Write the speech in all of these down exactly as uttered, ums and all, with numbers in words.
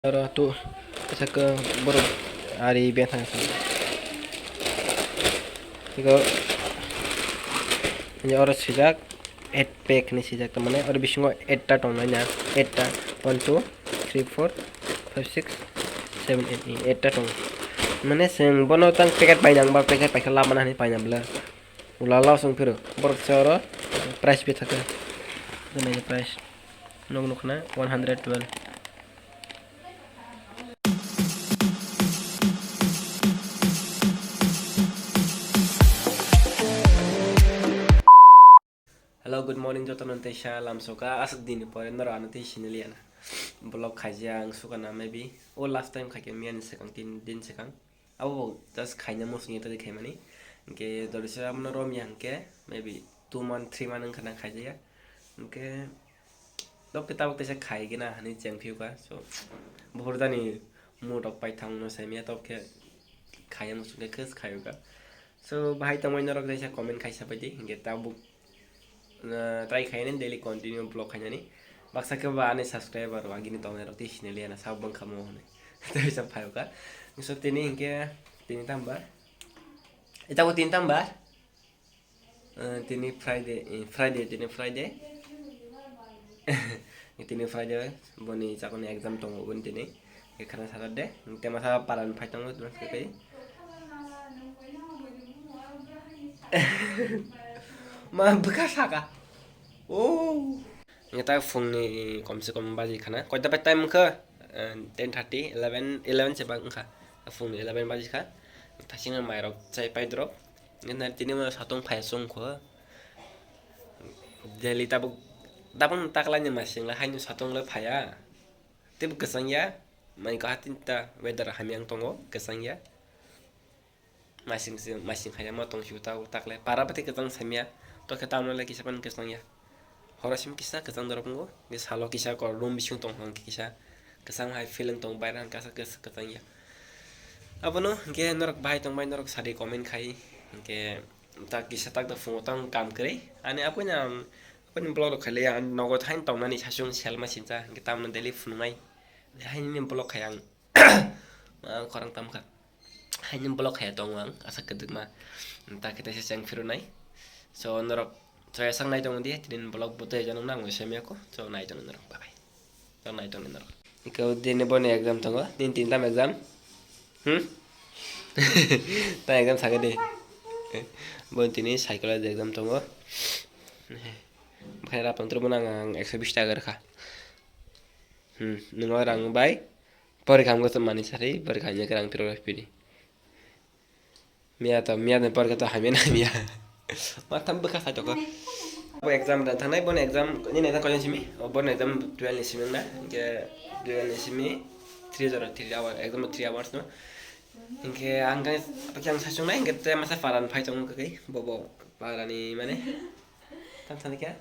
Oro tu saka borok ari bethang sa. Iko ini oro sijak eight pack ni sijak, tamane oro bisingo eight ta tong nai na, eight ta, one, two, three, four, five, six, seven, eight, eight ta tong. Mane seng bono tang packet painang ba packet paikha lama nani painang bla. Ulala song phiro borok sa oro price bethaka. Nai price. Nog nukna one hundred twelve. Hello, good morning, jotono tei sa lamsoka. Aswk dini pore norok ano tei siniliya na. Vlog khaijak ang sukana, maybe o last time khaikhe miyani swkang, tin din swkang. Abo bo just khaina muchungya tadi khaimani. Hwnkhe dorisa abono romya hwnkhe maybe two month, three month wngkha na khaijaya. Hwnkhe tok khe tabuk teisa khaigena hinwi chengphiyokha. So, buphur jani mood rok paithangno saimaya, tok khe khaiya muchungkhe khwes khayokha. So, bahai tongmani norok teisa comment khaisa paidi, hwnkhe tabuk ah, try khainani daily continue vlog khainani. Baksa khe ba ani subscriber rok agini tongnai rok tei siniliya na sabo wngkha mo hwnwi. Tei sa phai kha. So tini hinkhe tini tamba? Ita ko tini tamba? Ah, tini Friday, eh, Friday, tini Friday. Tini Friday boni chakoni exam tongo boni tini. Ekhana Saturday, tei masa paran phai tongo, tei masa kai. Ma bwkha saka. Oh. Nge ta phungni komse kom baji khana. Koita pai time wngkha? Eh, ten thirty, eleven, eleven se bang wngkha. Phungni eleven baji kha. Thasingno mairok chai pai drop. Nge na tini mo satong phai song kho. Daily tabuk, tabuk taklai ni masing la haino satong le phaya. Teibo kwchang ya, mai kaha tinta weather hamya wng tongo, kwchang ya. Masing se, masing haya ma tong sio ta, taklai para pati kwchang samya, to khe tamno le kisa pan kwchang ya. Horo sim kisa kwchang dorok wngo, ge salo kisa kor room bising tong hang kisa, kwchang hai feeling tong baira hang kasa kwchang ya. Abono ge norok bahai tong bai norok sadi comment khai, ge ta kisa tak da phungo tang kam kwrwi, ani apoi na ang, apoi ni vlog rok khaile ang nogo thain tong nani sasung selma sincha, ge tamno daily phunumai. Haini ni vlog khai ang, ang khorang tam kha. Haini vlog khai tongo ang, asa kwdwkma. Ta khe teisa cheng phirunai. So, norok choya sak nai tongo di, tini vlog bo tei janang nang se meko. So, nai tongo norok, bye bye. So, nai tongo norok. Iko dini boni exam tongo, din tin tam exam. Hmm? Ta exam sakhe di. Boni tini psychology exam tongo. Bwkhani rap tong turu bo nang ang ekso bish taka rwkha. Hmm, nwng o rang bai porikha wngkha mani sari, porikha hamya khe rang phiro phiri. Miya to, miya ni porikha to hamya na miya. Ma tham bwkha sai toko. Bo exam dan thangnai, bono exam, nini exam koijan simi? O, bono exam twelve ni simi wngna, hingke twelve ni simi three zero three hour, exam three hours no. Hingke ang khe, ang sachung nai, hingke te masa paran phai tongo khe, bo, bo, parani mane, tam thani khe?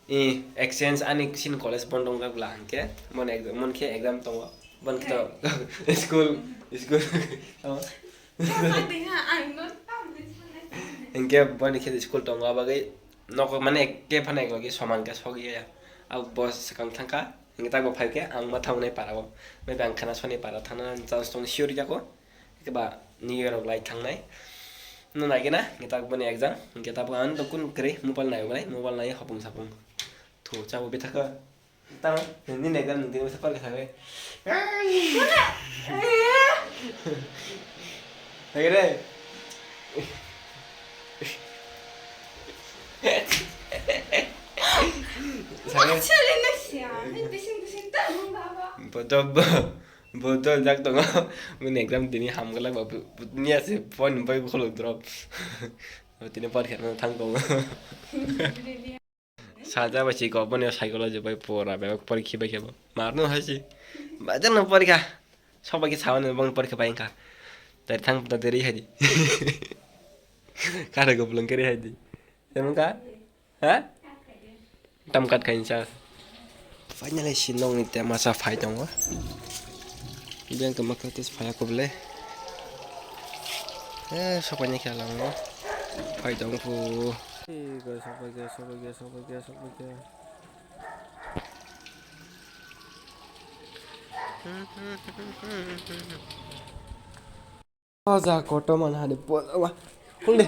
Eh, exchange ani sin college bondo wngjak bwla hwnkhe, mon exam, mon khe exam tongo. Bon khe to school, school, tamo? Hwnkhe boni khe school tongo, abagwi nogo mane ekke phano eklogi soman khe sogwi ya. Abo bo swkang thangkha, hwnkhe tak bo phaikhe ang ma thangnai para o. Maybe ang khana soni para thangna chance tong sure jako. Hwnkhe ba nini rok lai thangnai. No nai gana, hwnkhe tak boni exam, hwnkhe tabuk ang dokun kwrwi mobile nai wngnai, mobile nai hopung sapung. Thu, chabo bithaka. Tamo, nini exam nung tini bwsa pal kha sabai. Lagi re. Sabai. Actually, no siya. Min bising bising ta mung baba. Bodo, bo-, bodo jak tongo. Min exam tini ham galak ba, bu-, bu-, niya se phone bai kholo drop. Tini par khe thang tongo. Saja bai si ko boni psychology bai pora bai pori khibai khebo. Marno hai si. Bajar no pori kha. Sobai ki sawan bang pori kha bai kha. Dari thang ta deri hai di. Kare go blong kere hai di. Emang ka? Ha? Tam kat kain sa. Finally si nong ni tema sa phai tongo. Beng ke makha tis phai ko ble. Eh, sobai ni khe lango. Phai tong phu. Ih, guys, sobai khe, sobai khe, sobai khe, sobai khe. O ja koto man hani pol wa. Hung de.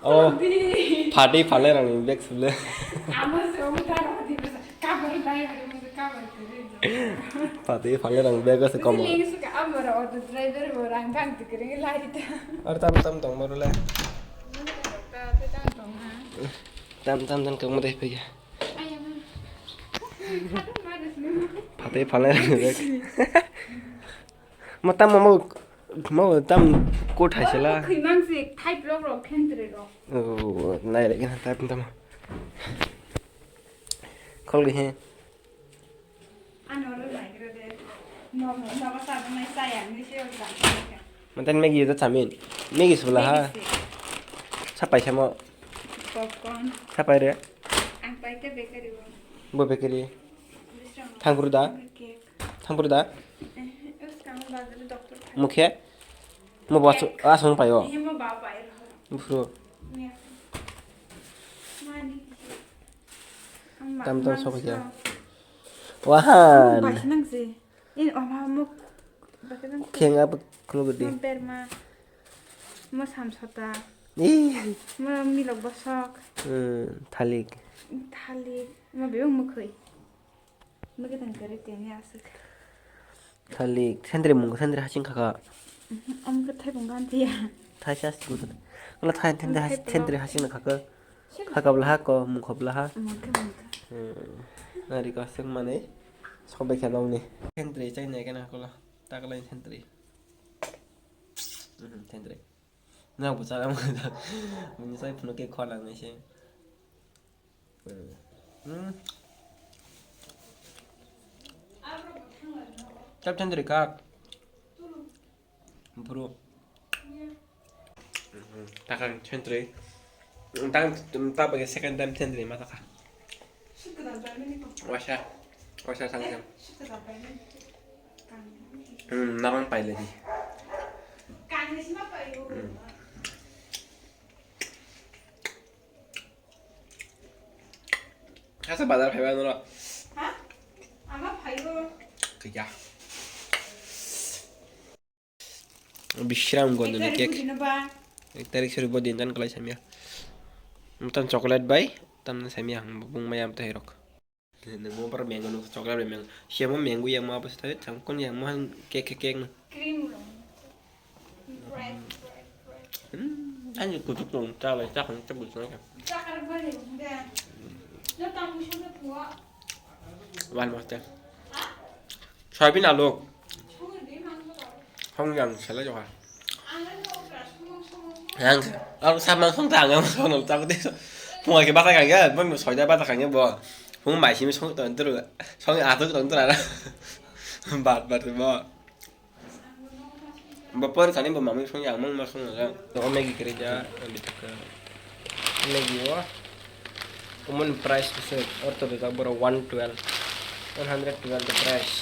Oh, phatwi phalai rang ni bag sule. Amo se omo dar hadi basa. Kabar dai hari mo kabar kare. Phatwi phalai rang bag se kom. Leng suka amara auto driver bo rang kang tikere lari ta. Ar tam tam tong maro le. Tam tam tam kang mo dai pega. Phatwi phalai rang ni bag. Ma tam ma mo, mo tam ko thai sela. Khimang se thai blok rok khentre rok. Oh, nai lagi na tam tam. Khol ge he. Ano ro nai gre de. No no no sa nai sa ya ni se o sa. Matan Maggi da chamin. Maggi sula ha. Maggi se. Sapai samo. Popcorn. Sapai re. Ang pai te bakery o. Bo bakery. Bisram. Thangpuru da. Cake. Thangpuru da. Eh, eh, skang bazar doctor. Mukhe. Mo ba su, a sung payo. Eh, mo ba pai ro. Bufru. Nia. Mani. Tam tam sok ya. Wahan. Ba sinang si. In oma mo. Ba sinang. Khenga ba khulugudi. Mo berma. Mo samsota. Ih. Mo milok bosok. Hmm, thalik. Thalik. Mo bebak mukhwi. Mege tang kari teni aswk. Thalik, sentri mung, sentri hasing khaka. Mhm, om ke thai bung gan thia. Thai sas tu. Kala thai sentri has-, sentri hasing khaka. Khaka bla ha ko, mung khop bla ha. Mung ke mung ke. Hmm. Nari ko sing mane. Sobe khe nong ni. Sentri chai nai kana kola. Takla sentri. Mhm, sentri. Na bu chara mo da. Mung sai phunu ke khwa lang ni se. Hmm. Tap tendri kak. Bro. Takang tendri. Tang tap ke second time tendri ma taka. Wasa. Wasa sang sang. Hmm, narang pai lagi. Hmm. Kasa bazar phaiba noro. Ha? Ama phaibo. Kaya. Bishram go dino cake. Ek tarik suri bo din dan kalai samya. Mutan chocolate bai, tamna samya hang bung mayam tai rok. Nungmo bar mango nuk chocolate bai mango. Siamo mango yang ma bas tai chang kon yang ma cake cake na. Cream rong. Red, red, red. Hmm, ani kutuk tong chalai chakang chakang chakang. Chakar bani bang. Lo tamu shona tua. Wan master. Soyabin alok. Hong yang sela joha. Yang, aku sama langsung tangan sama nol tak deh. Mau lagi batak kan ya, mau soya batak kan ya bo. Hong mai simi song ton terus, song atuk ton terus ada. Bat bat bo. Bo por sani bo mami song yang mang masong ada. O Maggi kerja, bitak. Maggi o. Umon price bisa orto bitak boro one twelve, one hundred twelve the price.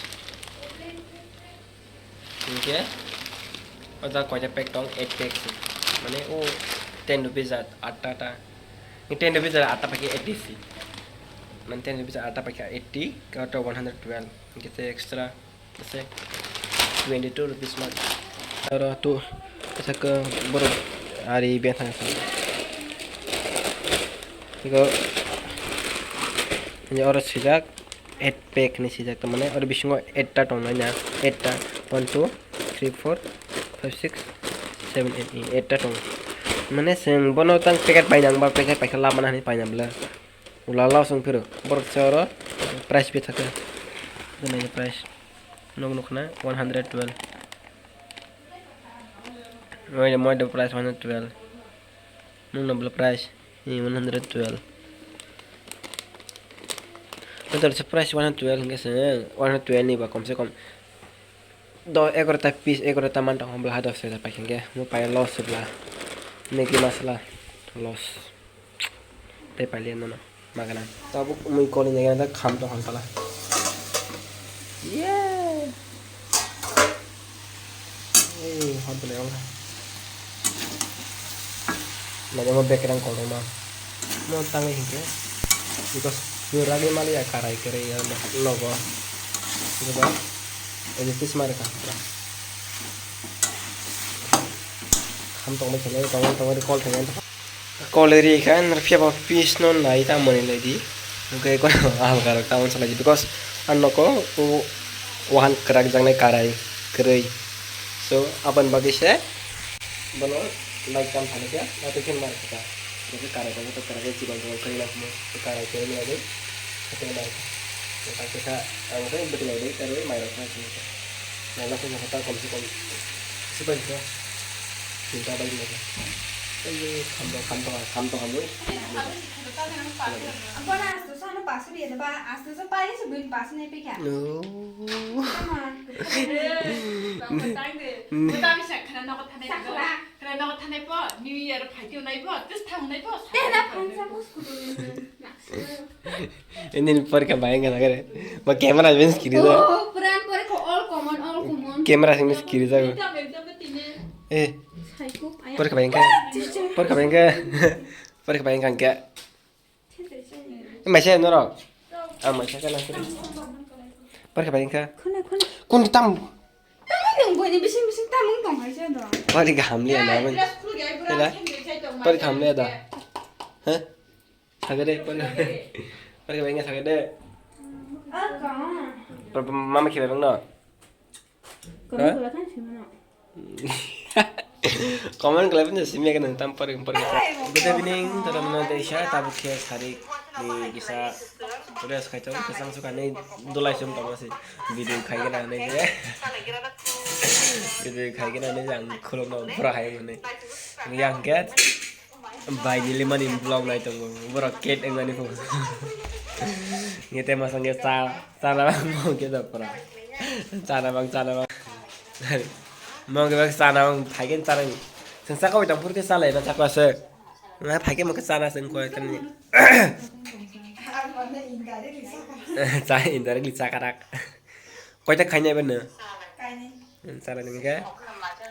Hinkhe o jaga koita pack tong, eight pack se. Mane o ten rupees at atta ta. Ten rupees at atta pack eighty se. Mane ten rupees at atta pack eighty, kau to one hundred twelve. Hinkhe te extra ase twenty two rupees man. Aro tu asa ke boro ari bethang sa. Tiko ini oro sijak. Eight pack ni sijak, tamane oro bisingo eight ta tongnai na, eight ta, one, two, three, four, five, six, seven, eight, eight ta tong. Mane chwng bono tang packet bai nang ba packet paikha labana hinwi paina bwle. Ula lao chwng phiro borok se oro price bi thaka. Nai price. Nog nukna one hundred twelve. Moi moi do price one hundred twelve. Nung no bwle price ni one hundred twelve. Nang tor se price one hundred twelve hingke se one hundred twelve ni ba kom se kom do egarota piece egarota man tong bwla ha dos hajar pai hingke mo pai loss se bwla. Maggi masala loss. Tei pailiya nono magana. Tabuk mui koli nai gana kham tong hal pala. Yeah. Ei, hot bele wala. Nai mo bekerang kol ma. Mo tangai hingke. Because yo ragi mali ya karai kere ya logo. Diba? Ede tis mari ka. Kham tong bai khe tong tong ri kol thang. Kol ri kha nang phiya ba piece no nai ta mani lai di. Hwnkhe ko halka rok ta salai di because ano ko wahan kwrak jaknai karai kwrwi. So aboni bagwi se bono lai kam thani khe na twi khe mar kha. Bwkhe karai rok to kwrak khe chikon chikon kwrwi nang khe karai kwrwi nang khe. Hwnkhe mar kha. Tei kaisa ang khe bwtwi lai di, tei mai rok kha sini kha. Mai rok kha ta kom se kom sipai kha. Chinta bai kha. Ei khamto khamto khamto khamto. Ang kona asto sano pasu dia ba asto so pai se bin pasu ne pika. No. Come on. Bang ko tang de. Mo ta mi sak khana no ko thane. Sakla. Kra nogo thanai po, New Year phaikhe nai po, tis thang nai po. Tera phangsa po skudu. Ini ni porikha bai wngkha kare. Ba camera ben skiri da. Oh, puran porikha all common, all common. Camera sing skiri da. Ekdam, ekdam tine. Eh, Saiko, aya. Porikha bai wngkha. Porikha bai wngkha. Porikha bai wngkha. Maisa norok. Ang maisa kana kuri. Porikha bai wngkha. Khuna, khuna. Kun tam. Tamung nung boini bising bising tamung tong hai se do. Porikha hamliya na. Ai, bini. Plus khulgi ai bura Ila? Khengri sai tong Porikha mai. Hamliya da. Ha? Sagade, porikha. Porikha bai wngkha sagade. Ah, ka. Por-, mama khibai bang no. Kamu Ha? Kula kan sih mana? Comment khlai phano simi khe nang tam pori pori. Good evening, tara mano desa tabuk khe sarik ni kisa dress khai tong, kisang suka ni dulai sum tong se video khai gana ne je. Video khai gana ne jang khulum no bora hai mane. Yang ke Bai nili mani vlog nai tongo, borok cat wngmani pho. Nge te masang khe cha, chana bang mo khe da pura. Chana bang, chana bang. Mo khe bang chana bang, phai khe chana. Chwng chakao tong phur khe chalai na chakla se. Na phai khe mo khe chana se wngkha khe ni. Cha indirectly chakarak. Koita khainai ba no? Kainwi. Chana ni khe.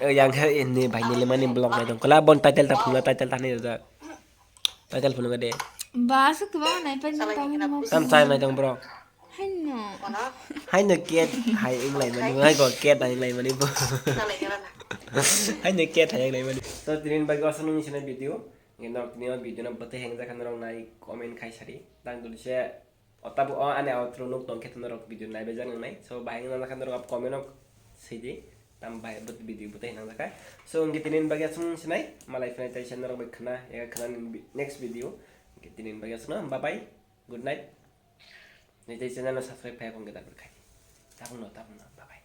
O yang khe ini bai nili mani vlog nai tong. Kala bon title ta phunla title ta nai da. Title phunga de. Ba su kwbang nai pa ni tong mo. Tam chai nai tong bro. Haino. Haino cat hai wng lai mani, hai go cat hai wng lai mani bo. Haino cat hai wng lai mani. To tinin bai go asal nung sini video. Nge nok tini o video no bete heng jakha norok nai comment khai sari. Tang dul se. O tabuk o ani outro nuk tong khe norok video naibaijak nangnai. So, bahai wngna khe norok comment o sidi. Tam bahai bo video bwtwi hinang jakha. So, hwnkhe tini bagwi aswk sinai. Malai phinai tai se norok bai khna, ega khna ni bi-, next video. Hwnkhe tini bagwi aswkno. Bye bye. Good night. Nai tai channel no subscribe khai phone khe da khai. Tabuk no, tabuk no. Bye bye.